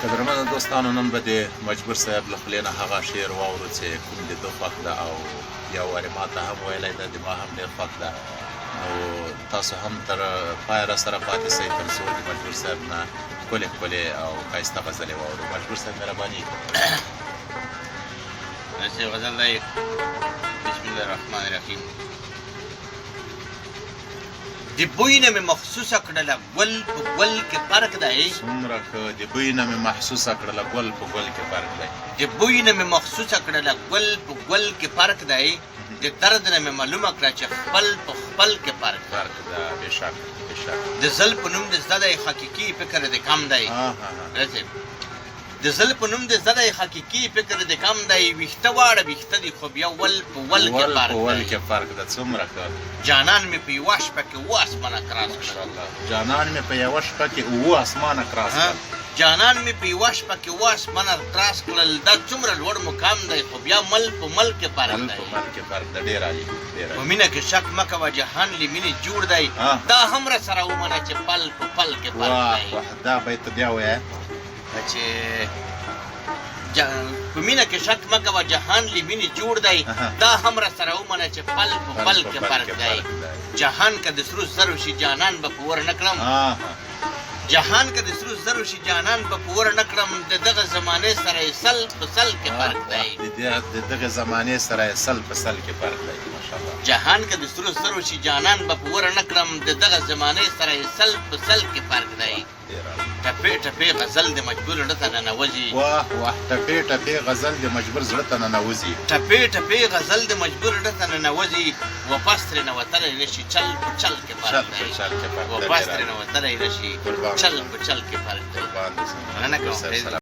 قدرمنو دوستانو، نن به د مجبور صاحب له خولې نه هغه شعر واورو چې کوم د ده خوښ ده، او یو وارې ما ته هم ویلی ده، د ما هم ډېر خوښ ده. نو تاسو هم تر پایه را سره پاتې سئ تر څو د مجبور صاحب نه ښکلې ښکلې او ښایسته غزلې واورو. مجبور صاحب، مهرباني. داسې غزل دی. بسم الله الرحمن الرحیم. د بوی نه مې مخصوصه کړله، ګل په ګل کې فرق دی. څومره ښه! د بوی نه مې محسوسه کړله، ګل په ګل کې فرق دی. د بوی نه مې مخصوصه کړله، ګل په ګل کې فرق دی. د درد نه مې معلومه کړه چې خپل په خپل کې فرق دی. فرق ده، بېشک، بېشک. د زل په نوم د زده دی، حقیقي فکر دې کم دی. ها ها ها. رسې د زل په نوم د زده دی، حقیقي فکر دې کم دی. ویښته واړه ویښته دي، خو بیا ول په ول کې ول په فرق ول دی. کې فرق ده. څومره ښه! جانان مې په یوه شپه کې اووه اسمانه کراس کړل. ماشاءالله! جانان مې په یوه شپه کې اووه اسمانه کراس کړل. جانان مې په یوه شپه کې اووه اسمانه کراس کړل، دا څومره لوړ مقام دی، خو بیا مل په مل کې فرق مل دی. په مل کې فرق ده. ډېر عالي، ډېر په عالي. مینه کې شک مه کوه، جهان له مینې جوړ دی. دا هم راسره ومنه چې پل په پل کې فرق واه دی. واه! دا بیت بیا وایه. چې په مینه کې شک مه کوه، جهان له مینې جوړ دی. دا هم راسره ومنه چې پل په پل پل په کې پل فرق کې دی. فرق دی. جهان که د سرو زرو شي، جانان به په ور نه کړم. جهان که د سرو زرو شي، جانان به په ور نه کړم. د دغه زمانې سره یې سل په سل کې واه فرق واه! دی. د دغې زمانې سره یې سل په سل کې فرق دی. ماشاءالله. جهان که د سرو زرو شي، جانان به په ور نه کړم. د دغه زمانې سره یې سل په سل کې فرق دی. واه، ډېر عالي. ټپې ټپې غزل د مجبور زړه ته ننوځي. واه واه! ټپې ټپې غزل د مجبور زړه ته ننوځي. ټپې ټپې غزل د مجبور زړه ته ننوځي، وپس ترېنه وتلی نه شي، چل په چل کې فرق چل په دی. چل کې فرق دی. وپس ډېر عالي. ترېنه وتلی نه شي، قربان چل سم. په چل کې فرق دی. قربان دې سم. مننه مجبور کوم. صاحب، سلام.